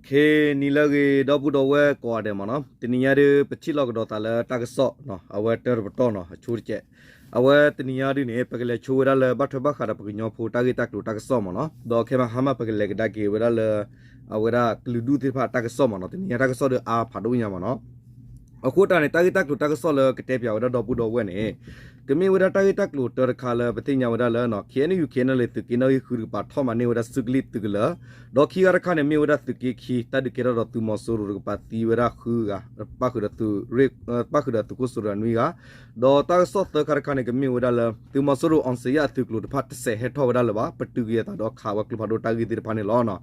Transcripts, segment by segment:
တနံၤလၢအဂ့ၤ ဒီပုၢ်ဒီဝဲၢ်ကိးဂၤဒဲးမ့ၢ်နီၤ, တနံၤညါဒုး ပထံၣ်လိာ်ကဒီးသးလၢတၢ်ကစီၣ်နီၤ, အဝဲတၢတပတီၢ်နီၤ အဆိတကဲး. အဝဲတနံၤညါဒုးန့ၣ် ပကလဲၤဆိဝဲဒၣ်လၢဘၣ်ထွဲဘၣ်ဃးဒီးပကညီဖိတၢ်ဂ့ၢ်တၢ်ကျိၤတၢ်ကစီၣ်မ့ၢ်နီၤ, ဒီးခဲမဟါမး ပကလဲၤကဒါက့ၤဝဲဒၣ်လၢ အဝဲဒၣ်ကလုာ်ဒူၣ်သ့ၣ်တဖၣ်တၢ်ကစီၣ်မ့ၢ်နီၤ, တနံၤညါတၢ်ကစီၣ်ဒုးအါဖးဒိၣ်ညါမ့ၢ်နီၤ. အဃိတၢ်န့ၣ် တၢ်ဂ့ၢ်တၢ်ကျိၤတၢ်ကစီၣ်လၢကတဲပၠးဝဲဒၣ်ဒီပုၢ်ဒီဝဲၢ်န့ၣ် ကမ့ၢ်ဝဲဒၣ်တၢ်ဂ့ၢ်တၢ်ကျိၤတၢတခါလၢပသ့ၣ်ညါဝဲဒၣ်လၢ ခ့ၣ်အဲၣ်ယူၣ် ခ့ၣ်အဲၣ်ယူၣ် သုးက့နီၣ်ဂံၢ်ဃုတကပၤ ထီၣ်မၤန့ၢ်ဝဲဒၣ်စုကလံၣ်သုးကလၢၤ, ဒီးခံဂၤတခါန့ၣ် မ့ၢ်ဝဲဒၣ်သုးက့ခံ တၢ်ဒုးကဲထီၣ်ဒီးသုးမီၤစိရိၤတကပၤသံဝဲဒၣ်ဃုဂၤ, ပၣ်ဃုာ်ဒီးသုး ပၣ်ဃုာ်ဒီးသုးခိၣ်စိရိၤအနွံဂၤ, ဒီးတၢ်ကစီၣ်သၢခါတခါန့ၣ် ကမ့ၢ်ဝဲဒၣ်လၢ သုးမီၤစိရိၤ အောင်ဇေယျ အသုးကျိၤတဖၣ်တစဲးဟဲထီၣ်ဝဲဒၣ်လၢၤဘၣ်, ပတုာ်ကယဲၢ်သးဒီးခးဝဲကျိဖးဒိၣ်တၢ်ဂ့ၢ်သ့ၣ်တဖၣ်န့ၣ်လီၤ.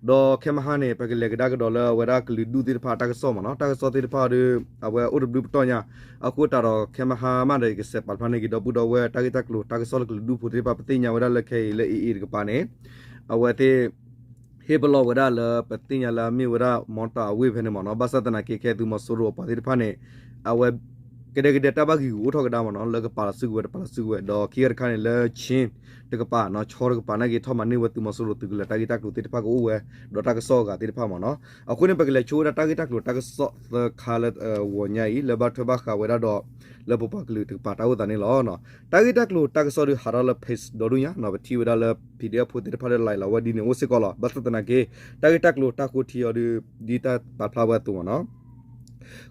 ဒီးခဲမဟါန့ၣ် ပကလဲၤကဒါကဒီးလၢအဝဲဒၣ်ကလုာ်ဒူၣ်သ့ၣ်တဖၣ်တၢ်ကစီၣ်မ့ၢ်နီၤ, တၢ်ကစီၣ်သ့ၣ်တဖၣ်ဒီး အဝဲအိၣ်တဘျုးပတီၢ်ညါ, အဃိတၢ်ဒီးခဲမဟါမးဒီး ယကစဲးပာ်ဖျါန့ၢ်က့ၤဒီပုၢ်ဒီဝဲၢ် တၢ်ဂ့ၢ်တၢ်ကျိၤတၢ်ကစီၣ်လၢကလုာ်ဒူၣ်ဖိသ့ၣ်တဖၣ် ပသ့ၣ်ညါဝဲဒၣ်လၢခဲအံၤလၢအအံၤတကပၤန့ၣ် အဝဲသ့ၣ် ဟ့ၣ်ပလီၢ်ဝဲဒၣ်လၢပသ့ၣ်ညါလၢအမ့ၢ်ဝဲဒၣ် မီတၢ်အဝ့ၢ်ဖဲန့ၣ်မ့ၢ်နီၤ, ဘၣ်ဆၣ်သနာ်က့ခဲသုးမီၤစိရိၤအပှၤသ့ၣ်တဖၣ်န့ၣ် အဝဲ ကဒဲကဒဲတၢ်ဘၣ်ဂံာ်ဂူာ်အိၣ်ထီၣ်ကဒါမ့ၢ်နီၤ, လၢကပာ်လီၤစုကဝဲၤတပာ်လီၤစုကဝဲၤ, ဒီးခံဂၤတခါန့ၣ်လၢခ့ၣ်တကပၤနီၤ, ဆီတကပၤနာ်က့ ထီၣ်မၤန့ၢ်ဝဲသုးမီၤစိရိၤသုးကလၢၤတၢ်ဂ့ၢ်တၢ်ကျိၤသ့ၣ်တဖၣ်ကအိၣ်ဝဲ, ဒီးတၢ်ကစီၣ်အဂၤသ့ၣ်တဖၣ်မ့ၢ်နီၤ. အဃိန့ၣ် ပကလဲၤဆိဝဲဒၣ်တၢ်ဂ့ၢ်တၢ်ကျိၤတၢ်ကစီၣ်သၢခါလၢဂီၤညါအံၤ လၢဘၣ်ထွဲဘၣ်ဃးဝဲဒၣ်ဒီး လၢပပှၤကလုာ်တကပၤတၢ်အိၣ်သးန့ၣ်လီၤ. တၢ်ဂ့ၢ်တၢ်ကျိၤတၢ်ကစီၣ်ဒုးဟးထီၣ်လၢ page ဒီဒူၣ်ညါနီၤ, ပထံၣ်ဝဲဒၣ်လၢ PDF ဖိသ့ၣ်တဖၣ်လၢ like လီၤဝဲဒ်န့ၣ်အိၣ်စ့ၢ်ကီးလီၤ. ဘၣ်ဆၣ်သနာ်က့ တၢ်ဂ့ၢ်တၢ်ကျိၤတၢ်ဃိထံအီၤဒုး ဒ်တၢ်ပာ်ဖျါဝဲအသိးမ့ၢ်နီၤ,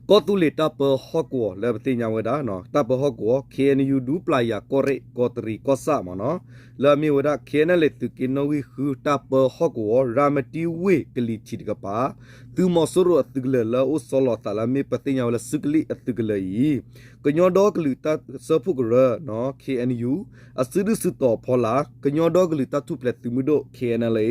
ကီၢ်သူလ့ၤတၢ်ပၢဟီၣ်ကဝီၤလၢပသ့ၣ်ညါဝဲဒၣ် တၢ်ပၢဟီၣ်ကဝီၤ ခ့ၣ်အဲၣ်ယူၣ် ဒူပျၢ်ယၤ ကီၢ်ရ့ၣ် ကီၢ်တရံး ကီၢ်ဆၣ်မ့ၢ်နီၤ, လၢအမ့ၢ်ဝဲဒၣ် ခ့ၣ်အဲၣ်ယူၣ် သုးက့နီၣ်ဂံၢ်ဃု တၢ်ပၢဟီၣ်ကဝီၤ ရၤမတံဝ့ၢ်ကလံၤထံးတကပၤ သုးမီၤစိရိၤအသုးကလၢၤလၢအအိၣ်ဆီလီၤအသးလၢအမ့ၢ်ပသ့ၣ်ညါဝဲလၢ စုကလံၣ်အသုးကလၢၤအံၤ ကညီဒီကလုာ်တၢ်စၢဖှိၣ်ကရၢ KNU အစုဒုၣ်စုတီၤအဖီလာ်, ကညီဒီကလုာ်တၢ်ထူၣ်ဖျဲးသုးမုၢ်ဒိၣ် KNLA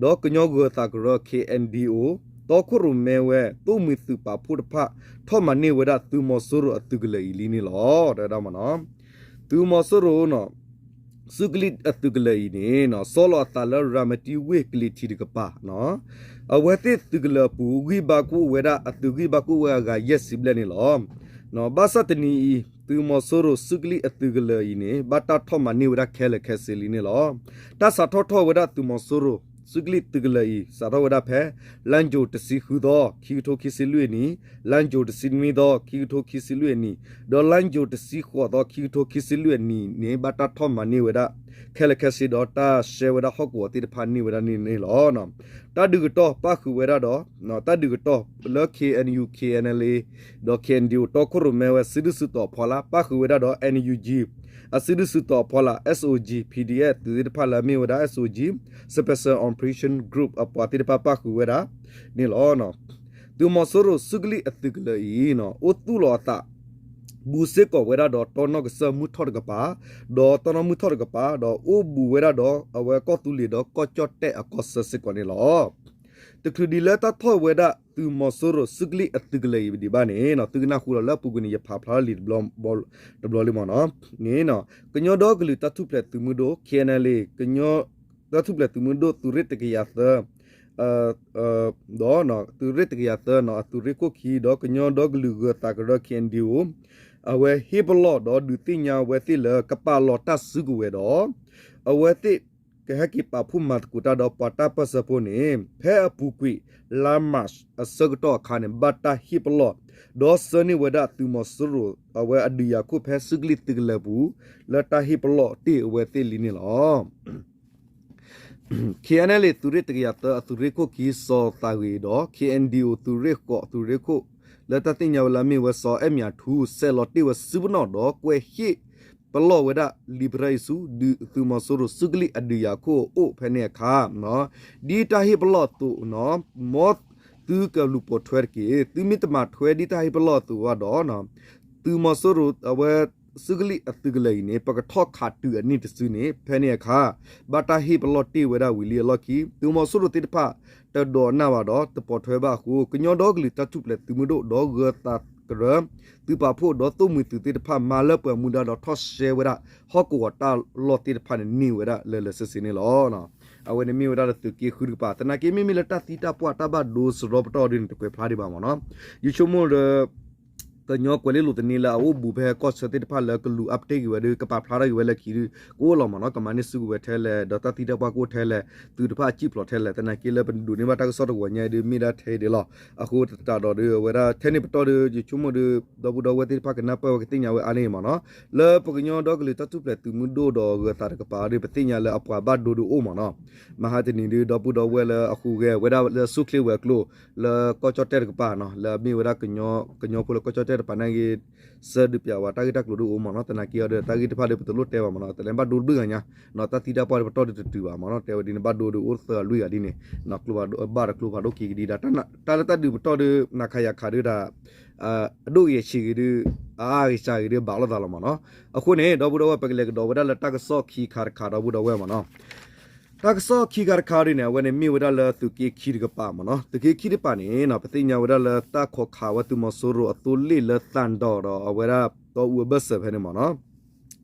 ဒီးကညီဂၢၤသးကရၢ KNDO တီခိၣ်ရိၣ်မဲဝဲ သိၣ်မှံၤသုးပာ်ဖှိၣ်တဖၣ် ထီၣ်မၤန့ၢ်ဝဲဒၣ်သုးမီၤစိရိၤအသုးကလၢၤအံၤလံန့ၣ်လီၤ. တဲဝဲဒၣ်မ့ၢ်နီၤ, သုးမီၤစိရိၤ စုကလံၣ်အသုးကလၢၤအံၤန့ၣ် ဆီလီၤအသးလၢရၤမတံဝ့ၢ်ကလံၤထံးတကပၤ, အဝဲသ့ၣ်သုးကလၢၤအပူၤ ဂံၢ်ဘါကအိၣ်ဝဲဒၣ် အသုးဂံၢ်ဘါကအိၣ်ဝဲအဂၤယဲၢ်ဆံဘျဲၣ်န့ၣ်လီၤ. ဘၣ်ဆၣ်တနံၤအံၤ သုးမီၤစိရိၤစုကလံၣ်အသုးကလၢၤအံၤန့ၣ် ဘၣ်တၢ်ထီၣ်မၤန့ၢ်ဝဲဒၣ်ခဲလၢာ်ခဲဆ့လံန့ၣ်လီၤ. တၢ်စးထီၣ်ထီၣ်ဝဲဒၣ်သုးမီၤစိရိၤ စုကလံၣ်သုးကလၢၤအံၤ စးထီၣ်ဝဲဒၣ်ဖဲ လါယူၤတဆံဃုသီ ခံကထိခံဆံလွံၢ်အနံၣ်, လါယူၤတဆံနွံသီ ခံကထိခံဆံလွံၢ်အနံၣ်, ဒီးလါယူၤတဆံဃိးသီ ခံကထိခံဆံလွံၢ်အနံၣ်န့ၣ် ဘၣ်တၢ်ထီၣ်မၤန့ၢ်ဝဲဒၣ် ခဲလၢာ်ခဲဆ့ဒီးတၢ်ရှဲဝဲဒၣ်ဟီၣ်ကဝီၤသ့ၣ်တဖၣ်န့ၢ်ဝဲဒၣ်န့ၣ်န့ၣ်လီၤ. တၢ်ဒုးကတီၢ်ပၣ်ဃုာ်ဝဲဒၣ်ဒီး တၢ်ဒုးကတီၢ်လၢ KNU KNLA ဒီး KNDO တီခိၣ်ရိၣ်မဲဝဲစုဒုၣ်စုတီၤအဖီလာ် ပၣ်ဃုာ်ဝဲဒၣ်ဒီး NUG အစုဒုၣ်စုတီၤအဖီလာ် SOG PDF သုးသ့ၣ်တဖၣ်လၢအမ့ၢ်ဝဲဒၣ် SOG Special Operation Group အပှၤသ့ၣ်တဖၣ်ပၣ်ဃုာ်ဝဲဒၣ်န့ၣ်လီၤ. သုးမီၤစိရိၤစုကလံၣ်အသုးကလၢၤအံၤ အိၣ်သူၣ်လီၤအသး ဘူးစ့ၢ်ကီးဝဲဒၣ်ဒီးတီနီၣ်ကစၢၢ်မုၢ်ထီၣ်တကပၤ, ဒီးတီနီၣ်မုၢ်ထီၣ်တကပၤ ဒီးအိၣ်ဘူးဝဲဒၣ်ဒီးအဝဲကီၢ်သူလ့ၤဒီးကီၢ်ကၠီၣ်တဲၣ်အကီၢ်ဆၢစ့ၢ်ကီးန့ၣ်လီၤ. တချုးဒံးလၢတၢ်ထီၣ်ဝဲဒၣ်သုးမီၤစိရိၤစုကလံၣ်အသုးကလၢၤအံၤဒံးဘၣ်န့ၣ် သုကနၢ်ဟူလီၤလၢအပူၤကွံာ်န့ၣ် ယဖးဖျါလံတဘျီလံမ့ၢ်နီၤ, န့ၣ် ကညီဒီကလုာ်တၢ်ထူၣ်ဖျဲးသုးမုၢ်ဒိၣ် KNLA ကညီတၢ်ထူၣ်ဖျဲးသုးမုၢ်ဒိၣ်သုးရ့ၣ်တကယၤသၢ ဒီး သုးရ့ၣ်တကယၤသၢနီၤ အသုးရ့ၣ်ခိၣ်ခံ ဒီးကညီဒီကလုာ်ဂၢၤသးကရၢ KNDO အဝဲဟ့ၣ်ပလီၢ်ဒီးဒုးသ့ၣ်ညါဝဲသ့ၣ်လၢကပာ်လီၤတၢ်စုကဝဲၤဒီး အဝဲသ့ၣ်ကဟဲက့ၤပာ်ဖှိၣ်မၤသကိးတၢ်ဒီးပှၤတၢ်ပၢၢ်ဆၢဖိန့ၣ် ဖဲအပူၤကွံာ် လါမၢ်ၡး အဆၢကတီၢ်အခါန့ၣ် ဘၣ်တၢ်ဟ့ၣ်ပလီၢ် ဒီးဆှၢန့ၢ်ဝဲဒၣ်သုးမီၤစိရိၤ အဝဲအဒုးယၤခိၣ်ဖဲစုကလံၣ်သုးကလၢၤပူၤ လၢတၢ်ဟ့ၣ်ပလီၢ်တ့ၢ်အဝဲသ့ၣ်လံန့ၣ်လီၤ. KNLA သုးရ့ၣ်တကယၤသၢ အသုးရ့ၣ်ခိၣ်ခံ စီၤသးဂ့ၤဒီး KNDO သုးရ့ၣ်ဃိး သုးရ့ၣ်ခိၣ် လၢတၢ်သ့ၣ်ညါဝဲလၢအမ့ၢ်ဝဲ စီၤအဲၣ်မၠးထူ ဆဲးလီၤတ့ၢ်ဝဲစုပနီၣ်ဒီးကွဲးဟ့ၣ်ပလီၢ်ဝဲဒၣ် လံာ်ပြၢအံၤဆူ ဒုးသုးမီၤစိရိၤ စုကလံၣ်အဒုးယၤခိၣ်အအိၣ်ဖဲန့ၣ်အခါ ဒ်တၢ်ဟ့ၣ်ပလီၢ်အသိးနီၤ မ်သုကလူၤပိာ်ထွဲတက့ၢ်. သုမ့ၢ်တမၤထွဲဒ်တၢ်ဟ့ၣ်ပလီၢ်အသိးဘၣ်ဒီး သုးမီၤစိရိၤအဝဲ စုကလံၣ်အသုးကလၢၤအံၤန့ၣ် ပကထီၣ်ခးတုၤအန့ၣ်တစုန့ၣ် ဖဲန့ၣ်အခါ ဘၣ်တၢ်ဟ့ၣ်ပလီၢ်တ့ၢ်ဝဲဒၣ်ဝံၤလံအလီၢ်ခံ သုးမီၤစိရိၤသ့ၣ်တဖၣ် တဒိးနၢ်ဘၣ်ဒီးတပိာ်ထွဲဘၣ်အဃိ ကညီဒီကလုာ်တၢ်ထူၣ်ဖျဲးသုးမုၢ်ဒိၣ်ဒီးဂၢၤသးကရၢ သုးပာ်ဖှိၣ်ဒီးသိၣ်မှံၤသုးသ့ၣ်တဖၣ် မၤလၢပှဲၤမူဒါဒီးထီၣ်ရှဲဝဲဒၣ် ဟီၣ်ကဝီၤတၢ်လီၢ်သ့ၣ်တဖၣ်န့ၣ် န့ၢ်ဝဲဒၣ်လၢလၢဆ့ဆ့န့ၣ်လီၤ. အဝဲန့ၣ်မ့ၢ်ဝဲဒၣ်လၢသုးက့ဃုတကပၤ သနာ်က့မ့မ့ၢ်လၢတၢ်သံတၢ်ပှၢ်တၢ်ဘၣ်ဒိစရီပတီၢ်ဒ်န့ၣ် တကွဲးဖျါဒံးဘၣ်မ့ၢ်နီၤ. ယဆိကမိၣ်ဒီး ကညီကွဲၤလ့လိာ်သန့လၢအအိၣ်ဘူးဖဲကီၢ်ဆၢသ့ၣ်တဖၣ်လၢကလူၤ update က့ၤဝဲဒီး ကပာ်ဖျါထီၣ်က့ၤဝဲလၢခံဒီး ကအိၣ်လီၤမ့ၢ်နီၤ, ကမၤန့ၢ်စုကဝဲၤထဲလဲၣ် ဒီးတၢ်သံတၢ်ပှၢ်ကအိၣ်ထဲလဲၣ်, သုးတဖၣ်အစံၣ်ဖျိးထဲလဲၣ်, သနာ်က့လၢပဒိးန့ၢ်ဘၣ်တၢ်ကစီၣ်တဝီၤညါအံၤဒီး မ့ၢ်ဒၣ်ထဲအံၤဒၣ်လီၤ. အဃိသတးဒီးဒီး အဝဲဒၣ်ထဲန့ၣ်ပတီၢ်ဒီး ယဆိကမိၣ်ဒီး ဒီပုၢ်ဒီဝဲၢ်သ့ၣ်တဖၣ်ကနၢ်ပၢၢ်ဝဲကသ့ၣ်ညါဝဲအါန့ၢ်မ့ၢ်နီၤ, လၢပကညီဒီကလုာ်တၢ်ထူၣ်ဖျဲးသုးမုၢ်ဒိၣ်ဒီးဂၢၤသးတကပၤဒီး ပသ့ၣ်ညါလၢအပှၤဘၣ်ဒိဒုးအိၣ်မ့ၢ်နီၤ. မဟါတနံၤဒီး ဒီပုၢ်ဒီဝဲၢ်လၢအဃုဂဲၤဝဲဒၣ်လၢဆူၣ်ချ့ဝဲၤကျိၤ လၢကီၢ်ကၠီၣ်တဲၣ်တကပၤနီၤ, လၢအမ့ၢ်ဝဲဒၣ်ကညီဖိလၢကီၢ်ကၠီၣ်တဲၣ်တကပၤန့ၣ်ဂ့ၤ ဆၢဒုးပၠးဝဲတၢ်ဂ့ၢ်တၢ်ကျိၤဒုးအိၣ်မ့ၢ်နီၤ, သနာ်က့အီၤဒီးတၢ်ဂ့ၢ်တဖၣ်ဒီးပတလိၣ်တဲဘၣ်မ့ၢ်နီၤ, တလဲၤဘၣ်ဒိတဘျုးဂၤညါ, တၢ်သံတၢ်ပှၢ်ဒီးပတီၢ်ဒီးတတုၤဘၣ်မ့ၢ်နီၤ, တဲဝဲဒ်န့ၣ် ဘၣ်ဒိဒီးအိၣ်သၢဂၤလွံၢ်ဂၤဒ်န့ၣ်, ကျိဖးဒိၣ်ဘၣ်ဒီးကျိဖးဒိၣ်က့ၤကဒံဒၣ်, တၢ်လၢတၢ်ဒုးပတီၢ်ဒီး နၤခးယၤခးဒီးတၢ် အဒိၣ်ဂ့ၤဆံးဂ့ၤဒီး အအါဂ့ၤစှၤဂ့ၤဒီးဘၣ်လိာ်သးလီၤမ့ၢ်နီၤ. အဃိန့ၣ် ဒီပုၢ်ဒီဝဲၢ် ပကလဲၤကဒီးဝဲဒၣ်လၢတၢ်ကစီၣ်ခံခါတခါ ဒီပုၢ်ဒီဝဲၢ်မ့ၢ်နီၤ. တၢ်ကစီၣ်ခံခါတခါဒ်န့ၣ် အဝဲန့ၣ်မ့ၢ်ဝဲဒၣ်လၢသုးက့ခံတကပၤမ့ၢ်နီၤ, သုးက့ခံတကပၤန့ၣ် ပသ့ၣ်ညါဝဲဒၣ်လၢတၢ်ခိးခးဝဲသုးမီၤစိရိၤအသိလ့ၣ်လၢသးဒီးဒီးအဝဲဒၣ်တီအူအဘၢၣ်စၢၤဖဲန့ၣ်မ့ၢ်နီၤ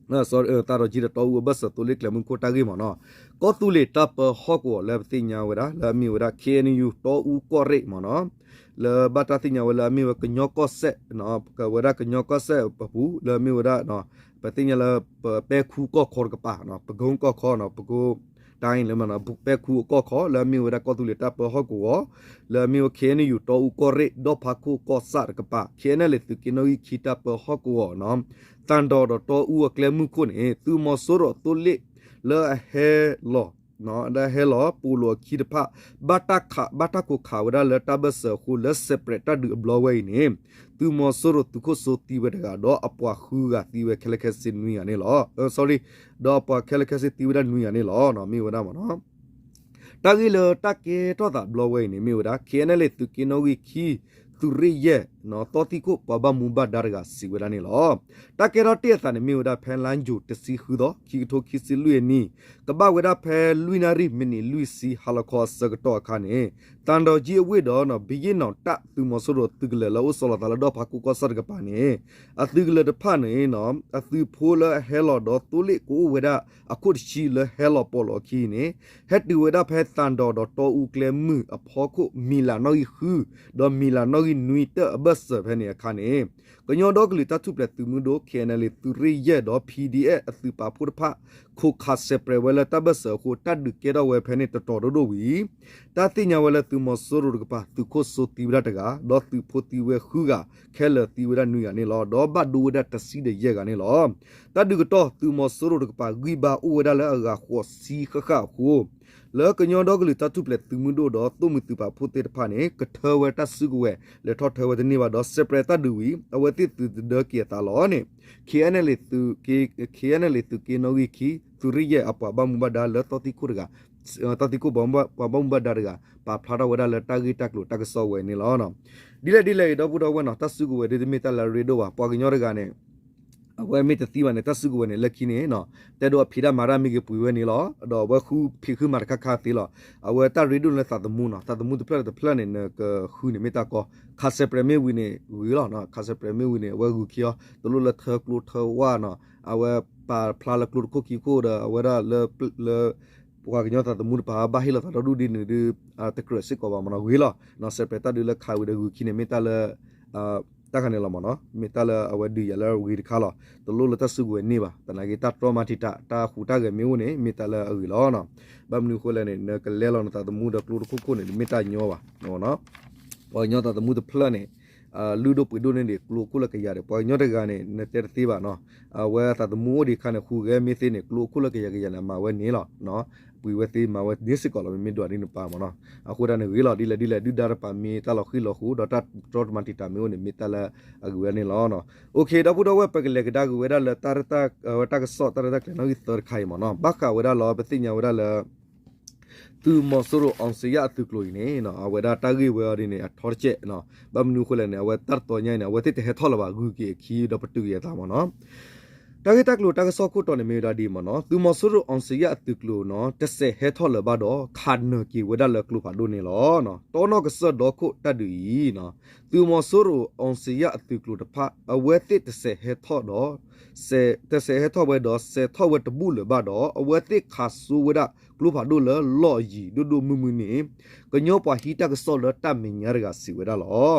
သးဒီးကံဒီးတီအူအဘၢၣ်စၢၤသိလ့ၣ်ကျဲၤမုၢ်ခိၣ်တၢ်ဂ့ၢ်မ့ၢ်နီၤ, ကီၢ်သူလ့ၤတၢ်ပၢဟီၣ်ကဝီၤလၢပသ့ၣ်ညါဝဲဒၣ် လၢအမ့ၢ်ဝဲဒၣ် ခ့ၣ်အဲၣ်ယူၣ် တီအူကီၢ်ရ့ၣ်မ့ၢ်နီၤ, လၢဘၣ်တၢ်သ့ၣ်ညါဝဲလၢအမ့ၢ်ဝဲကညီကီၢ်စဲၣ်, ကဝဲဒၣ်ကညီကီၢ်စဲၣ်ပပူၤ လၢအမ့ၢ်ဝဲဒၣ် ပသ့ၣ်ညါလၢ ပဲခူကီၢ်ခီတကပၤ, ပကိကီၢ်ခီ, ပကိတၢ်အံၤလၢ ပဲခူအကီၢ်ခီ လၢအမ့ၢ်ဝဲဒၣ်ကီၢ်သူလ့ၤတၢ်ပၢဟီၣ်ကဝီၤ, လၢအမ့ၢ်ဝဲ ခ့ၣ်အဲၣ်ယူၣ် တီအူကီၢ်ရ့ၣ် ဒီဖးခိၣ်ကီၢ်ဆၣ်တကပၤ, ခ့ၣ်အဲၣ်ယူၣ် သုးက့နီၣ်ဂံၢ်ခံတၢ်ပၢဟီၣ်ကဝီၤနီၤ, သးဒီးဒီးတီအူအကျဲမုၢ်ခိၣ်န့ၣ် သုးမီၤစိရိၤအသိလ့ၣ် လၢအဟဲလီၤ လၢအဟဲလီၤပိာ်လိာ်အခံတဖၣ် ဘၣ်တၢ်ခိးခးဝဲဒၣ်လၢတၢ်ဘၢၣ်စၢၤအဃိ လၢ separate တၢ်ဒုးအဘျီဝဲအံၤန့ၣ် သုးမီၤစိရိၤသုးခိၣ်စိသံဝဲတဂၤ ဒီးအပှၤဃုဂၤသံဝဲခဲလၢာ်ခဲဆ့နွံဂၤန့ၣ်လီၤ. ဒီးအပှၤခဲလၢာ်ခဲဆ့သံဝဲဒၣ်နွံဂၤန့ၣ်လီၤ. မ့ၢ်ဝဲဒၣ်မ့ၢ်နီၤ တၢ်ဂ့ၢ်လၢတၢ်ကဲထီၣ်သးဘျီဝဲအံၤန့ၣ် မ့ၢ်ဝဲဒၣ် ခ့ၣ်အဲၣ်ယူၣ် သုးက့နီၣ်ဂံၢ်ခံ သုးရ့ၣ်ယဲၢ် သီသံခိၣ်ပှၤဘၣ်မူဘၣ်ဒါတဂၤစံးဝဲဒၣ်န့ၣ်လီၤ. တၢ်ကဲထီၣ်တ့ၢ်အသးန့ၣ် မ့ၢ်ဝဲဒၣ်ဖဲလါယူၤတဆံဃုသီ ခံကထိခံဆံလွံၢ်အနံၤ ကဘၣ်ဝဲဒၣ်ဖဲလွံၢ်နၣ်ရံၣ် မံးနံးလွံၢ်ဆံဟါလီၤခီအဆၢကတီၢ်အခါန့ၣ် သးဒီးကံအဝ့ၢ်ဒီး ဘုရင့်နောင်တပ် သုးမီၤစိရိၤသုးကလၢၤလၢအအိၣ်ဆီလီၤသးလၢဒီဖးခိၣ်ကီၢ်ဆၣ်တကပၤန့ၣ် အသုးကလၢၤတဖၣ်န့ၣ် အသုးဖိလၢအဟဲလီၤဒီးသိလ့ၣ်ကအိၣ်ဝဲဒၣ်အခိၣ်တဆံလၢဟဲလီၤပိာ်လိာ်အခံန့ၣ် ဟဲတုၤဝဲဒၣ်ဖဲသးဒီးဒီးတီအူကျဲမုၢ်အဖီခိၣ် မံၤလးနီၣ်ဂံၢ်ဃု ဒီးမံၤလးနီၣ်ဂံၢ်နွံတၢၣ်အဘၢၣ်စၢၤဖဲန့ၣ်အခါန့ၣ် ကညီဒီကလုာ်တၢ်ထူၣ်ဖျဲးသုးမုၢ်ဒိၣ် ခ့ၣ်အဲၣ်ယူၣ် သုးရ့ၣ်ယဲၢ်ဒီး ပီၣ်ဒီအ့ၣ် အသုးပာ်ဖှိၣ်တဖၣ် ခိးခး separate ဝဲလၢတၢ်ဘၢၣ်စၢၤအဃိ တၢ်ဒုးကဲထီၣ်ဝဲဖဲန့ၣ်တတီၤဒိၣ်ဒိၣ်ဝံၤ တၢ်သ့ၣ်ညါဝဲလၢသုးမီၤစိရိၤတကပၤ သုးခိၣ်စိသံဝဲဒၣ်တဂၤ ဒီးသုးဖိသံဝဲဃုဂၤ ခဲလၢာ်သံဝဲဒၣ်နွံဂၤန့ၣ်လီၤ. ဒီးဘၣ်ဒိဝဲဒၣ်တဆံဒီးယဲၢ်ဂၤန့ၣ်လီၤ. တၢ်ဒုးကတီၢ် သုးမီၤစိရိၤတကပၤဂံၢ်ဘါအိၣ်ဝဲဒၣ်လၢအဂၤဃိးဆံဃၣ်ဃၣ်အဃိ လၢကညီဒီကလုာ်တၢ်ထူၣ်ဖျဲးသုးမုၢ်ဒိၣ်ဒီးသိၣ်မှံသုးပာ်ဖှိၣ်သ့ၣ်တဖၣ်န့ၣ် ကထၢဝဲတၢ်စုကဝဲၤ လဲၤထီၣ်ထၢဝဲတန့ၢ်ဘၣ်ဒီး separate တၢ်ဒုးဝံၤ အဝဲသ့ၣ်သုးတဒၢက့ၤအသးလီၤန့ၣ် ခ့ၣ်အဲၣ်ယူၣ် သုးက့နီၣ်ဂံၢ်ခံ သုးရ့ၣ်ယဲၢ်အပှၤဘၣ်မူဘၣ်ဒါလၢသီသံခိၣ်တဂၤ သီသံခိၣ်ပှၤဘၣ်မူဘၣ်ဒါတဂၤ ပာ်ဖျါထီၣ်ဝဲဒၣ်လၢတၢ်ဂ့ၢ်တၢ်ကျိၤတၢ်ကစီၣ်ဝဲန့ၣ်လီၤ. ဒ်လဲၣ်ဒ်လဲၣ်ဂ့ၤ ဒီပုၢ်ဒီဝဲၢ်နီၤ တၢ်စုကဝဲၤဒ်တမ့ၢ်တၢ်လၢအရ့ဒိၣ်ဘၣ် ပှၤကညီတဂၤန့ၣ် အဝဲမ့ၢ်တသံဘၣ်န့ၣ် တၢ်စုကဝဲၤန့ၣ် လၢခံန့ၣ် တဲဒိးအဖံးတၢ်မၤတၢ်မ့ၢ်ဂ့ၤပှ့ၤဝဲန့ၣ်လီၤ. ဒီးအဝဲဃုဖံးဃုမၤတခါခါသ့လီၤ. အဝဲတၢ်ရ့ဒိၣ်လၢသးသမူနီၤ သးသမူတဖျၢၣ်တဖျၢၣ်န့ၣ် နကဃုန့ၣ်မ့ၢ်တၢ်ကီ ခး separate မ့ၢ်ဝံၤန့ၣ် ဂ့ၤလီၤ ခး separate မ့ၢ်ဝံၤန့ၣ် အဝဲဂုာ်ခံအီၤ တလိၣ်လၢထၢကျိထၢဝါနီၤ အဝဲပာ်ဖျါလၢကျိတခိၣ်ခံခိၣ်ဒီး အဝဲဒၣ်လၢ လၢ ပှၤကညီသးသမူတပၤ ဘၣ်ဟ့ၣ်လီၤသးဒီဒူၣ်ဒ်န့ၣ်ဒီး တကြၢးစ့ၢ်ကီးဘၣ်မ့ၢ်နီၤ ဂ့ၤလီၤ. separate တၢ်ဒုးလၢခးဝံၤဒီးဂုာ်ခံန့ၣ် မ့ၢ်တၢ်လၢ တၢ်ခါန့ၣ်လီၤမ့ၢ်နီၤ မ့ၢ်တၢ်လၢအဝဲဒုးယၤလၢဂ့ၤတခါလီၤ. တလိၣ်လၢတၢ်စုကဝဲၤန့ၢ်ဘၣ် သနာ်က့တၢ်တြီမၤတံာ်တာ် တၢ်ဟူးတၢ်ဂဲၤမ့ၢ်အိၣ်န့ၣ် မ့ၢ်တၢ်လၢအဂ့ၤလီၤ. ဘၣ်မနုၤအဃိလဲၣ်န့ၣ် နကလဲလီၤနသးသမူဒီးကျိတခိၣ်ခိၣ်န့ၣ် တမ့ၢ်တၢ်ညီဘၣ် ပှၤကညီသးသမူတဖျၢၣ်န့ၣ် လုၢ်ဒိၣ်ပှ့ၤဒိၣ်န့ၢ်ဒံး ကျိအခိၣ်လၢကယၤဒီး ပှၤကညီတဂၤန့ၣ် နတဲတသ့ဘၣ်နီၤ အဝဲသးသမူအိၣ်ဒံးအခါန့ၣ် ဟူးဂဲၤမ့ၢ်သ့န့ၣ် ကျိအခိၣ်လၢကယၤကယၤန့ၣ် မၤဝဲန့ၣ်လီၤ. ပှ့ၤဝဲသ့မၤဝဲန့ၣ်စ့ၢ်ကီးလီၤ မ့မ့ၢ်ဒွးဒ်နပၢ်မ့ၢ်နီၤ အဃိဒၣ်န့ၣ်ဂ့ၤလီၤ ဒ်လဲၣ်ဒ်လဲၣ် ဒုၣ်ဒါတပၤမ့ၢ်တၢ်လီၤဃံၤလီၤဃိ ဒီးတၢ်တြီမၤတံာ်တာ်မ့ၢ်အိၣ်န့ၣ် မ့ၢ်တၢ်လၢအဂ့ၤဝဲဒၣ်န့ၣ်လီၤ. အိၣ်ခ့ ဒီပုၢ်ဒီဝဲၢ် ပကလဲၤကဒါက့ၤဝဲဒၣ်လၢ တၢ်ကစီၣ် တၢ်ရဲၣ်တၢ်ကျဲၤနီၣ်ဂံၢ်သၢတခါအံၤမ့ၢ်နီၤ ဘၣ်ဃးဝဲဒၣ်လီၤ ပသ့ၣ်ညါဝဲဒၣ်လၢ သုးမီၤစိရိၤ အောင်ဇေယျ အသုးကျိၤအံၤန့ၣ် အဝဲဒၣ်တၢ်ဂ့ၢ်ဝဲအီၤဒ်န့ၣ် အထီတစဲး ဘၣ်မနုၤအဃိလဲၣ်န့ၣ် အဝဲတၢ်တတီၤညါအံၤန့ၣ် အဝဲသ့ၣ်တဟဲထီၣ်လၢၤဘၣ် ဂုၤက့ၤအခံဒီးပတုာ်က့ၤအသးမ့ၢ်နီၤ တၢ်ဂ့ၢ်တၢ်ကျိၤတၢ်ကစီၣ်ခိၣ်တီန့ၣ်မ့ၢ်ဝဲဒၣ်ဒ်အံၤမ့ၢ်နီၤ သုးမီၤစိရိၤ အောင်ဇေယျ အသုးကျိၤနီၤ တစဲးဟဲထီၣ်လၢၤဘၣ်ဒီး ခးနၢၤက့ၤဝဲဒၣ်လၢကျိဖးဒိၣ်န့ၣ်လီၤ. တီနီၣ်ကစၢၢ်ဒီခိၣ်တၢ်ဒုးအံၤ သုးမီၤစိရိၤ အောင်ဇေယျ အသုးကျိၤတဖၣ် အဝဲသ့ၣ်တစဲးဟဲထီၣ်ဒီး တစဲးဟဲထီၣ်ဝဲဒီး စဲးထီၣ်ဝဲတဘူၣ်လၢၤဘၣ်ဒီး အဝဲသ့ၣ်ခးစိဝဲဒၣ်ကျိဖးဒိၣ်လၢလီၢ်အယံၤဒိၣ်ဒိၣ်မုၢ်မုၢ်န့ၣ် ကညီပှၤဟံးတၢ်ကစီၣ်လၢတၢ်မဲာ်ညါတဂၤစံးဝဲဒၣ်လီၤ.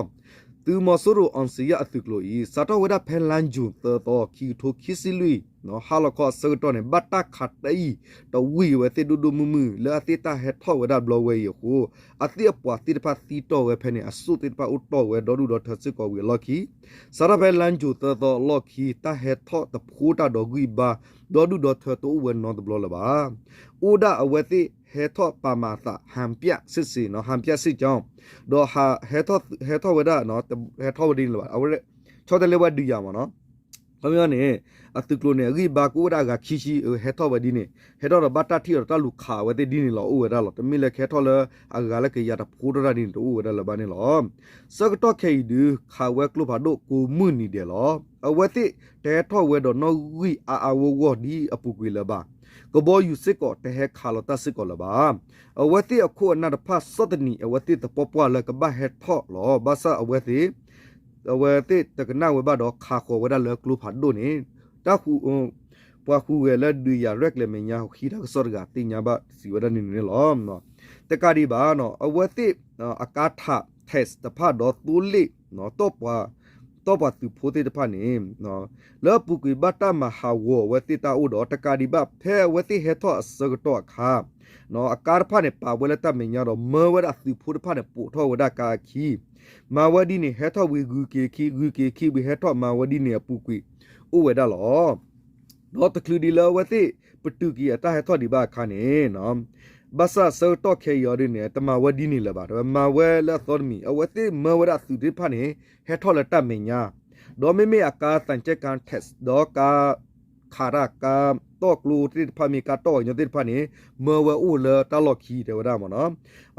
သုးမီၤစိရိၤ အောင်ဇေယျ အသုးကျိၤအံၤ စးထီၣ်ဝဲဒၣ်ဖဲလါယူၤသၢသီ ခံကထိခံဆံလွံၢ် ဟါလီၤခီအဆၢကတီၢ်န့ၣ် ဘၣ်တၢ်ခးတံၢ်တဝံၢ်အဝဲသ့ၣ်ဒိၣ်ဒိၣ်မုၢ်မုၢ် လၢအသ့ၣ်တၢ်ဟဲထီၣ်ဝဲဒၣ်ဘျီဝဲအံၤအဃိ အသ့ၣ်အပှၤသ့ၣ်တဖၣ်သံတီၢ်ဝဲဖဲန့ၣ် အစိၣ်သ့ၣ်တဖၣ်အိၣ်တီၢ်ဝဲဒီဒူၣ်ဒီထၢစ့ၢ်ကီးဝံၤအလီၢ်ခံ စးထီၣ်ဖဲလါယူၤသၢသီအလီၢ်ခံ တၢ်ဟဲထီၣ်တဖိတၢ်ဒီးဂံၢ်ဘါ ဒီဒူၣ်ဒီထၢတအိၣ်ဝဲနီတဘျီလၢၤဘၣ်. အိၣ်ဒၣ်အဝဲသ့ၣ်ဟဲထီၣ်ပာ်မၤအသး ဟန်ပြစစ်ဆင် ဟန်ပြစစ်ကြောင်း ဒီး ဟဲထီၣ်ဝဲဒၣ် ဟဲထီၣ်ဝဲဒ်န့ၣ်လီၤ အဝဲ ဆီတလဲဝဲဒုးယၤမ့ၢ်နီၤ ခီပညီန့ၣ် အသုးကျိၤန့ၣ် အဂံၢ်ဘါကအိၣ်ဝဲဒၣ်အဂၤခံဆံ ဟဲထီၣ်ဝဲဒ်န့ၣ် ဟဲထီၣ်ဒီးဘၣ်တၢ်ထံၣ်အီၤဒီးတၢ်လူၤခးဝဲသ့ၣ်ဒ်န့ၣ်လီၤ အိၣ်ဝဲဒၣ်လီၤ. တမ့ၢ်လၢကဟဲထီၣ်လၢအဂၤလၢကယၤတဖိထီၣ်တၢ်ဒ်န့ၣ် တအိၣ်ဝဲဒၣ်လၢၤဘၣ်န့ၣ်လီၤ. ဆၢကတီၢ်ခဲအံၤဒုး ခးဝဲကျိဖးဒိၣ်ကိးမုၢ်နံၤဒဲးလီၤ. အဝဲသ့ၣ်တဟဲထီၣ်ဝဲဒီးနီၣ်ဂံၢ်အါအါဂီၢ်ဂီၢ်ဒ်အပူၤကွံာ်လၢၤဘၣ်. ကဘီယူၤစ့ၢ်ကီးတဟဲခးလီၤတၢ်စ့ၢ်ကီးလၢၤဘၣ်. အဝဲသ့ၣ်အခိၣ်အနၢ်တဖၣ် ဆီၣ်သနံးအဝဲသ့ၣ်သပှၢ်ပှၢ်လၢကဘၣ်ဟဲထီၣ်လီၤ. ဘၣ်ဆၣ်အဝဲသ့ၣ် အဝဲသ့ၣ်တကနၣ်ဝဲဘၣ်ဒီးခးဃီၤဝဲဒၣ်လၢကျိဖးဒိၣ်န့ၣ် တၢ် ပှၤဟူးဂဲၤလၢဒုးယၤရဲၣ်ကျဲၤမဲာ်ညါ ဟံးတၢ်ကစီၣ်တဂၤသ့ၣ်ညါဘၣ်စံးဝဲဒၣ်န့ၣ်န့ၣ်လီၤ. တကးဒံးဘၣ် အဝဲသ့ၣ်အကါထး tank တဖၣ်ဒီးသိလ့ၣ် တီၢ်ပှၤသုးဖိသ့ၣ်တဖၣ်န့ၣ် လၢအပူၤကွံာ်ဘၣ်တၢ်မၤဟးဂီၤအဝဲသ့ၣ်တၢ်အိၣ်ဒီး တကးဒံးဘၣ် ဖဲအဝဲသ့ၣ်ဟဲထီၣ်အဆၢကတီၢ်အခါ အကါတဖၣ်န့ၣ် ပာ်ဝဲလၢတၢ်မဲာ်ညါဒီး မၢဝဲဒၣ်အသုးဖိတဖၣ်န့ၣ် ပိာ်ထီၣ်ဝဲဒၣ်ကါအခံ မၤဝဲဒ်န့ၣ် ဟဲထီၣ်ဝံၤဂုၤက့ၤခံ ဂုၤက့ၤခံဝံၤဟဲထီၣ်မၤဝဲဒ်န့ၣ်အပူၤကွံာ် အိၣ်ဝဲဒၣ်လီၤ. ဒီးတချုးဒံးလၢအဝဲသ့ၣ်ပတုာ်က့ၤအတၢ်ဟဲထီၣ်ဒံးဘၣ်အခါန့ၣ် ဘၣ်ဆၣ်ဆၢကတီၢ်ခဲအံၤအီၤဒ်န့ၣ် တမၤဝဲဒ်န့ၣ်လၢၤဘၣ်. တမၤဝဲလၢအသီတမံၤ အဝဲသ့ၣ်မၢဝဲဒၣ်အသုးသ့ၣ်တဖၣ်န့ၣ် ဟဲထီၣ်လၢတၢ်မဲာ်ညါ ဒီးမ့မ့ၢ်အကါသံချပ်ကား tank ဒီးကါ ခးတၢ်ကါတီၢ်ကျိသ့ၣ်တဖၣ်မ့ၢ်ကါတီၢ်ပှၤကညီသ့ၣ်တဖၣ်န့ၣ် မၢဝဲအိၣ်လၢတၢ်လီၢ်ခံတဲဝဲဒၣ်မ့ၢ်နီၤ.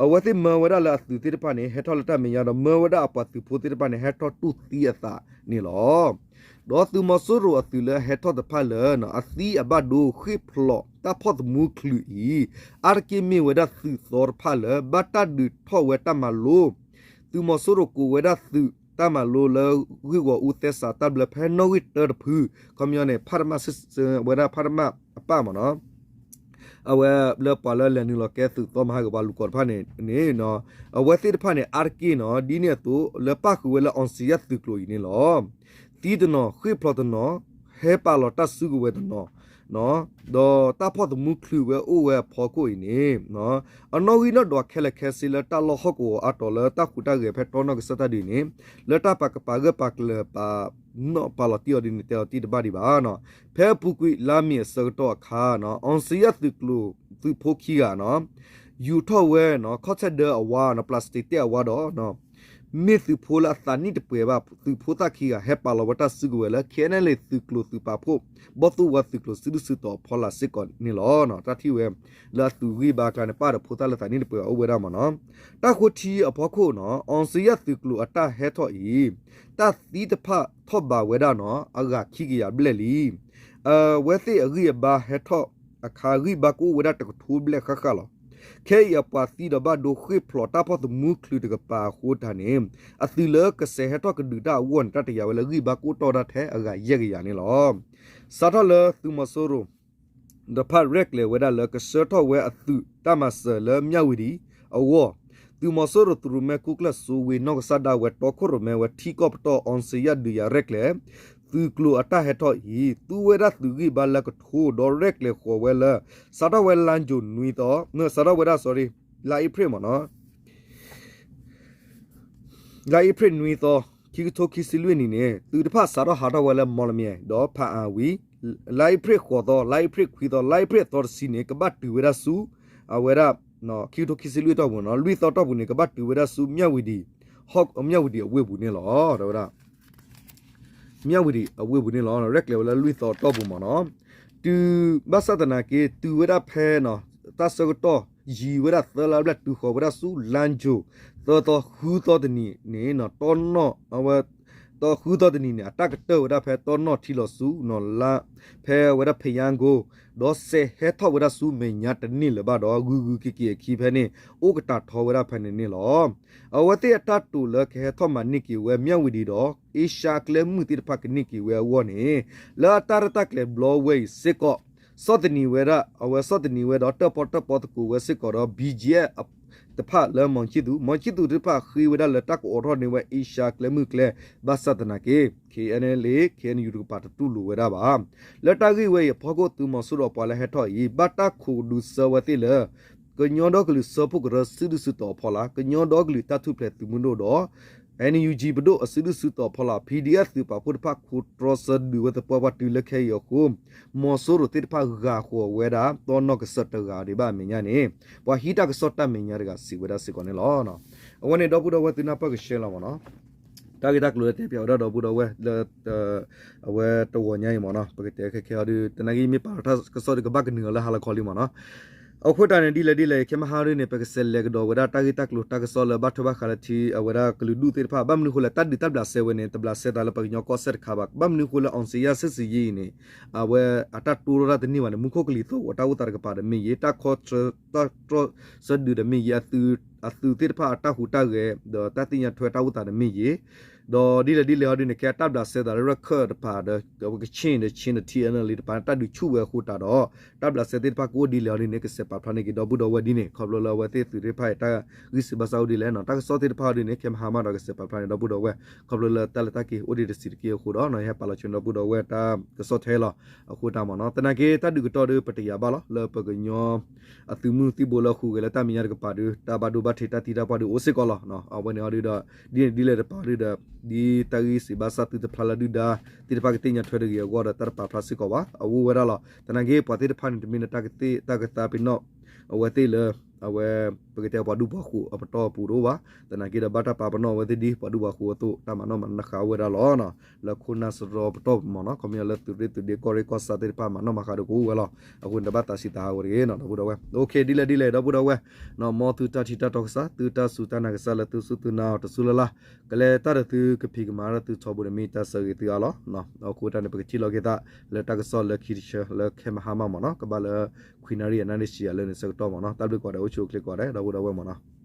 အဝဲသ့ၣ်မၢဝဲဒၣ်လၢအသုးသ့ၣ်တဖၣ်န့ၣ် ဟဲထီၣ်လၢတၢ်မဲာ်ညါဒီး မၢဝဲဒၣ်အပှၤသုးဖိသ့ၣ်တဖၣ်န့ၣ် ဟဲထီၣ်တူၢ်သံအသးန့ၣ်လီၤ. ဒီးသုးမီၤစိရိၤအသုးလၢအဟဲထီၣ်တဖၣ်လၢ အသံအဘၣ်ဒိဃ့ၢ်ဖျိးတၢ်ဖီၣ်သမူချုးအံၤ အါတက့ၢ်မ့ၢ်ဝဲဒၣ်သုးသီတဖၣ်လၢ ဘၣ်တၢ်ဒုးထီၣ်ဝဲတၢ်မၤလိ သုးမီၤစိရိၤကိးဝဲဒၣ်သုးတၢ်မၤလိလၢဂ့ၢ်ဂီၤအူသဲစးတၢ်ဘျၢဖဲနီၣ်ဂံၢ်တၢတဖု ခီပညီန့ၣ် ဖးတမၣ် ဝဲဒၣ်ဖးတမၣ်အပၣ်မ့ၢ်နီၤ. အဝဲလၢပှၤလၢလဲၤနုာ်လီၤကဲသုးသီမဟါကပၤလူၤကီၢ်တဖၣ်န့ၣ် အဝဲသ့ၣ်တဖၣ်န့ၣ် အါတက့ၢ်နီၤ ဒ်န့ၣ်အသိး လၢပၣ်ဃုာ်ဝဲလၢ အောင်ဇေယျ သုးကျိၤအံၤန့ၣ်လီၤ. သံတနီၤ ဃ့ၢ်ဖျိးတနီၤ ဟဲပာ်လီၤတၢ်စုကဝဲၤတနီၤ ဒီးတၢ်ဖီၣ်သမူချုးဝဲအိၣ်ဝဲအဖီခိၣ်အံၤန့ၣ် အနီၣ်ဂံၢ်နီၣ်ဒွးခဲလၢာ်ခဲဆ့လၢတၢ်လီၢ်ဟီၣ်ကဝီၤအါတီၤလၢတၢ်ဟူးတၢ်ဂဲၤဖဲတီနီၣ်ကစၢ်တၢ်ဒုးန့ၣ် လၢတၢ်ပာ်ကပာ်ဂၢၢ်ပာ်ကျၢၤပာ်နီၣ်ပာ်လီၤတံၢ်အီၤဒ်န့ၣ် တဲလီၤတံၢ်တဘၣ်ဒံးဘၣ်နီၤ. ဖဲအပူၤကွံာ်လါမ့ၤအဆၢကတီၢ်အခါနီၤ အောင်ဇေယျ သုးကျိၤ သုးဖိခံဂၤနီၤ ယူၤထီၣ်ဝဲနီၤ ခီၣ်ဆၢၣ်ဒၢအဝါနီၤ plastic တဲအဝါဒီး မ့ၢ်သုးဖိလၢအသးနံၣ်တပှဲၤဘၣ် သုးဖိသၣ်ခံဂၤ ဟဲပာ်လီၤဝဲတၢ်စုကဝဲၤလၢ KNLA သုးကျိၤသုးပာ်ဖှိၣ် ဘီၣ်သိၣ်ဝါသုးကျိၤစုဒုၣ်စုတီၤအဖီလာ်စ့ၢ်ကီးန့ၣ်လီၤ. တၢ်ထံၣ်ဝဲလၢအသုးဂံၢ်ဘါအကျါန့ၣ် ပၣ်ဒီးဖိသၣ်လၢသးနံၣ်တပှဲၤဘၣ်အိၣ်ဝဲဒၣ်မ့ၢ်နီၤ. တၢ်ဃိထံအဖီခိၣ်နီၤ အောင်ဇေယျ သုးကျိၤအတၢ်ဟဲထီၣ်အံၤ တၢ်သံတဖၣ်ထီၣ်ဘးဝဲဒၣ်နီၤ အဂၤခံကယၤဘျဲၣ်လံ. အဝဲသ့ၣ်အဂံၢ်အဘါဟဲထီၣ်အခါ ဂံၢ်ဘါကအိၣ်ဝဲဒၣ်တကထိဘျဲၣ်ဃၣ်ဃၣ်လီၤ. ခဲအံၤအပှၤသံဒီးဘၣ်ဒိဃ့ၢ်ဖျိးတၢ်ဖီၣ်သမူချုးတကပၤအဃိတၢ်န့ၣ် အသုးလၢကစဲးဟဲထီၣ်ကဒုးတၢ်အဂီၢ်န့ၣ် တၢ်တယာ်ဝဲလၢဂံၢ်ဘါကအိၣ်တီၢ်ဒၣ်ထဲအဂၤယဲၢ်ကယၤန့ၣ်လီၤ. စးထီၣ်လၢသုးမီၤစိရိၤ တဖၣ်ရဲၣ်ကျဲၤဝဲဒၣ်လၢကဆှၢထီၣ်ဝဲအသုးတၢ်မၤစၢၤလၢမၠၣ်ဝံၤဒံးအဂီၢ် သုးမီၤစိရိၤသုးရိၣ်မဲခိၣ်ကျၢၢ်စိဝ့ နီၢ်ကစၢ်ဒၣ်ဝဲတီခိၣ်ရိၣ်မဲဝဲထံကီၢ်ပတီၢ် အောင်ဇေယျ ဒုးယၤရဲၣ်ကျဲၤ သုးကျိၤအတၢ်ဟဲထီၣ်အံၤ သူဝဲဒၣ်သုးဂံၢ်ဘါလၢကထိဒီးရဲၣ်ကျဲၤဃီၤဝဲလၢ စးထီၣ်ဝဲလါယူၤနွံသီ စးထီၣ်ဝဲဒၣ် sorry လါအ့ဖြ့ၣ်မ့ၢ်နီၤ လါအ့ဖြ့ၣ်နွံသီ ခံကထိခံဆံလွံၢ်နံၣ်န့ၣ် သုးတဖၣ်စးထီၣ်ဟးထီၣ်ဝဲလၢမီၣ်လမၠဲၣ် ဒီးဖးအါဝံၤ လါအ့ဖြ့ၣ်ဃိးသီ လါအ့ဖြ့ၣ်ခွံသီ လါအ့ဖြ့ၣ်သီတဆံန့ၣ် ကဘၣ်တုၤဝဲဒၣ်ဆူ အဝဲဒၣ် ခံကထိခံဆံလွံၢ်တီၢ်ပူၤနီၤ လွံၢ်သီတီၢ်ပူၤန့ၣ် ကဘၣ်တုၤဝဲဒၣ်ဆူမၠၣ်ဝံၤဒံး ဟီၣ် မၠၣ်ဝံၤဒံးအဝ့ၢ်ပူၤန့ၣ်လီၤ တဲဝဲဒၣ် မၠၣ်ဝံၤဒံးအဝ့ၢ်ပူၤန့ၣ်လီၤ ရဲၣ်ကျဲၤဝဲလၢလွံၢ်သီတီၢ်ပူၤမ့ၢ်နီၤ တုၤ ဘၣ်ဆၣ်သနာ်က့ တုၤဝဲဒၣ်ဖဲ တၢ်ဆၢကတီၢ်ယံၤဝဲဒၣ်သၢလါဘျဲၣ် တုၤဃီၤဝဲဒၣ်ဆူလါယူၤ သၢသီဃုသီတနံၤန့ၣ် တီနီၣ် အဝဲ သီဃုသီတနံၤန့ၣ် အတၢ်ကတၢၢ်ဝဲဒၣ်ဖဲတီနီၣ်ထံလီၤဆူ ဖဲဝဲဒၣ်ဖယါကိ ဒီးစဲးဟဲထီၣ်ဝဲဒၣ်ဆူမဲာ်ညါတန့ၢ်လၢၤဘၣ်ဒီး ဂုၤဂုၤက့ၤက့ၤအခံဖဲန့ၣ် အိၣ်ကတၢၢ်ထီဝဲဒၣ်ဖဲန့ၣ်န့ၣ်လီၤ. အဝဲသ့ၣ်အတၢ်တိာ်လၢကဟဲထီၣ်မၤန့ၢ်က့ၤဝဲမၠၣ်ဝံၤဒံးဒီး အ့ရှါကျဲမုၢ်သ့ၣ်တဖၣ်ကန့ၢ်က့ၤဝဲအဂီၢ်န့ၣ် လၢအတၢ်ရဲၣ်တၢ်ကျဲၤဘျီဝဲအံၤစ့ၢ်ကီး ဆီၣ်သနံးဝဲဒၣ် အဝဲဆီၣ်သနံးဝဲဒီးတၢၣ်ပီၣ်တၢၣ်ပီသကိးဝဲစ့ၢ်ကီးဒီး ဘံၣ်ကၠံၣ်အဲၣ် တဖၣ်လၢမီၢ်ခၠံၣ်သူၣ်, မီၢ်ခၠံၣ်သူၣ်တဖၣ်ဃ့ဝဲဒၣ်လၢတၢ်ကအိးထီၣ်န့ၢ်ဝဲအ့ရှါကျဲမုၢ်ကျဲ ဘၣ်ဆၣ်သနာ်က့ K N L A K N U တကပၤတတူၢ်လိာ်ဝဲဒၣ်ဘၣ်. လၢတၢ်ဂ့ၢ်ဝဲအံၤအဖီခိၣ် သုးမီၤစိရိၤအပှၤလၢဟဲထီၣ်အံၤ ဘၣ်တၢ်ခိးဒုးဆၢဝဲသ့ၣ်လၢ ကညီဒီကလုာ်စၢဖှိၣ်ကရၢစုဒုၣ်စုတီၤအဖီလာ်, ကညီဒီကလုာ်တၢ်ထူၣ်ဖျဲးသုးမုၢ်ဒိၣ်ဒီး N U G ပဒိၣ်အစုဒုၣ်စုတီၤအဖီလာ်, P D F သုးပာ်ဖှိၣ်တဖၣ်ခိးတြီဆၢဒုးဝဲသပှၢ်ပှၢ်တုၤလၢခဲအံၤအဃိ မီၤစိရိၤသ့ၣ်တဖၣ်ဂၤဃီၤဝဲဒၣ် တီနီၢ်ကစၢၢ်တဂၤဒံးဘၣ်အမဲာ်ညါန့ၣ် ပှၤဟံးတၢ်ကစီၣ်တၢ်မဲာ်ညါတဂၤစံးဝဲဒၣ်စ့ၢ်ကီးန့ၣ်လီၤ. အဝဲန့ၣ်ဒီပုၢ်ဒီဝဲၢ်သုနၢ်ပၢၢ်ကဆှဲလီၤမ့ၢ်နီၤ. တၢ်ဂ့ၢ်တၢ်ကျိၤလၢတဲပၠးဝဲဒၣ်ဒီပုၢ်ဒီဝဲၢ်လၢ အဝဲတဂီၤညါအံၤမ့ၢ်နီၤ, ပကတဲခဲခဲအီၤဒုး သနာ်က့မ့ၢ်ပာ်လီၤတၢ်ကစီၣ်ဒီးကဘၣ်ကနုာ်လီၤလၢဟါလီၤခီလံမ့ၢ်နီၤ. အဃိတၢ်န့ၣ် ဒ်လဲၣ်ဒ်လဲၣ် ခဲမဟါဒုးန့ၣ် ပကစးလဲၤကဒီးဝဲဒၣ်တၢ်ဂ့ၢ်တၢ်ကျိၤတၢ်ကစီၣ်လၢဘၣ်ထွဲဘၣ်ဃးလၢထံအဝဲဒၣ်ကလုာ်ဒူၣ်သ့ၣ်တဖၣ် ဘၣ်မနုၤဃိလဲၣ် တၢ်ဒုးတၢ်ဘျးစဲဝဲန့ၣ် တဘျးစဲသးလၢပှၤကညီကီၢ်စဲၣ်တခါဘၣ်, ဘၣ်မနုၤဃိလၢ အောင်ဇေယျစစ်ဆင်ရေး အံၤန့ၣ် အဝဲအတၢ်တိၢ်ထီၣ်တၢ်တန့ၢ်ဘၣ်န့ၣ် မူခိၣ်ကလံၤသီၣ်ဂီၤတၢ်အိၣ်သးတကပၤဒီးမ့ၢ်ဂ့ၤ, တၢ်ခီတြၢၢ်စၢဒုးဒီးမ့ၢ်ဂ့ၤ, အသုးသ့ၣ်တဖၣ်အတၢ်ဟူးတၢ်ဂဲၤ ဒီးတၢ်သ့ၣ်ညါထွဲတၢ်အိၣ်သးဒီးမ့ၢ်ဂ့ၤ ဒီးဒ်လဲၣ်ဒ်လဲၣ်အီၤဒုးန့ၣ် ခဲအတၢ်ဘျးစဲသးလၢရခၢၣ်တပၤဒီး အဝဲကချ့ၣ်ဒီး Chin ဒီး T N L A တပၤန့ၣ် တၢ်ဒုးဆူၣ်ဝဲအဃိတးဒီး တၢ်ဘျးစဲသ့ၣ်တဖၣ်ကအိၣ်ဒ်လဲၣ်အီၤဒုးန့ၣ် ကစးပာ်ဖျါန့ၢ်က့ၤဒီပုၢ်ဒီဝဲၢ်ဒ်န့ၣ် ခီဖျိလၢအဝဲသ့ၣ်သုးသ့ၣ်တဖၣ်အံၤ တၢ်ဂံၢ်စံးဘၣ်စၢ်အိၣ်ဒ်လဲၣ်နီၤ. တၢ်ကစီၣ်သ့ၣ်တဖၣ်အီၤဒုးန့ၣ် ခဲမဟါမးဒီးကစးပာ်ဖျါန့ၢ်ဒီပုၢ်ဒီဝဲၢ် ခီဖျိလၢ တၢ်လဲၤတၢ်က့ၤအိၣ်ဒံးတဆံးတက့ၢ်အဃိဒီး ယဟဲပာ်လီၤဆၢန့ၢ်ဒီပုၢ်ဒီဝဲၢ်တၢ်ကစီၣ်ထဲလီၤ. အဃိတၢ်မ့ၢ်နီၤ သနာ်က့တၢ်ဒုးကတီၢ်ဒုး ပတယာ်ဘၣ်လီၤ လၢပကညီ အသုးမုၢ်သံၣ်ဘိလၢဃုာ်ဂဲၤလၢတၢ်မဲာ်ညါတကပၤဒုး တၢ်ဘၣ်ဒိဘၣ်ထံးတၢ်သံတၢ်ပှၢ်ဒုးအိၣ်စ့ၢ်ကီးလီၤ. အဝဲန့ၣ်အီၤဒုးဒီး ဒ်န့ၣ်ဒ်လဲၣ်တပၤဒုးဒီး ဒ်တၢ်ဂံၢ်စံးဘၣ်စၢ်သုတဖျါလၢဒုၣ်ဒါသ့ၣ်တဖၣ်ကသ့ၣ်ညါထွဲတဂ့ၤအဂီၢ်ဒီး တၢ်တပာ်ဖျါစ့ၢ်ကီးဘၣ် အဝဲဝဲဒၣ်လီၤ. သနာ်က့ပှၤသ့ၣ်တဖၣ်န့ၣ် တမ့ၢ်လၢတၢ်ကသ့ၣ်တၢ်ကသါပ့ၤနီၣ် အဝဲသ့ၣ်လၢ အဝဲ ပကတဲပှၤဒူပှၤဃိၤအပတီၢ်အပူၤတအိၣ်ဘၣ်. သနာ်က့ဒီးဘၣ်တၢ်ပာ်ပနီၣ်အဝဲသ့ၣ်ဒ်ပှၤဒူပှၤဃိၤအသိး တၢ်မၤနီၣ်မၤဃါဝဲဒၣ်လီၤ. လၢခိၣ်နၢ်စရီပတီၢ်မ့ၢ်နီၤ ခီပညီလၢသုးရ့ၣ်သုးဒ့ကီၢ်ရ့ၣ်ကီၢ်ဆၣ်သ့ၣ်တဖၣ်မၤနီၣ်မၤဃါဒီးကအိၣ်ဝဲလီၤ. အဃိန့ၣ်တဘၣ်သးဆံးသးဟးဂီၤတဂ့ၤနီၤ ဒီပုၢ်ဒီဝဲၢ် OK ဒ်လဲၣ်ဒ်လဲၣ် ဒီပုၢ်ဒီဝဲၢ် မ်သုတၢ်ထံၣ်တၢ်တီကစၢ် သုတၢ်စူၢ်တၢ်နာ်ကစၢ်လၢသုစူၢ်သုနာ်အီၤတစူၢ်လၢ်လၢ် ကလဲၤတၢ်ဒီးသုကဖံးကမၤဒီးသုထီဘိန့ၣ်မ့ၢ်တၢ်ဆၢဂ့ၤသုအါလီၤ. အဃိတၢ်န့ၣ် ပကထံၣ်လိာ်က့ၤသး လၢတၢ်ကစီၣ်လၢခံတဆၢလၢခဲမဟါမးမ့ၢ်နီၤ ကဘၣ်လၢ ခွံနၣ်ရံၣ်အနၣ်ရံၣ်ဆံးအလၢန့ၣ်ဆၢကတီၢ်မ့ၢ်နီၤ တၢ်ဘျုးကိးဂၤဒဲး အိၣ်ဆူၣ်အိၣ်ချ့ကိးဂၤဒဲး ဒီပုၢ်ဒီဝဲၢ်မ့ၢ်နီၤ.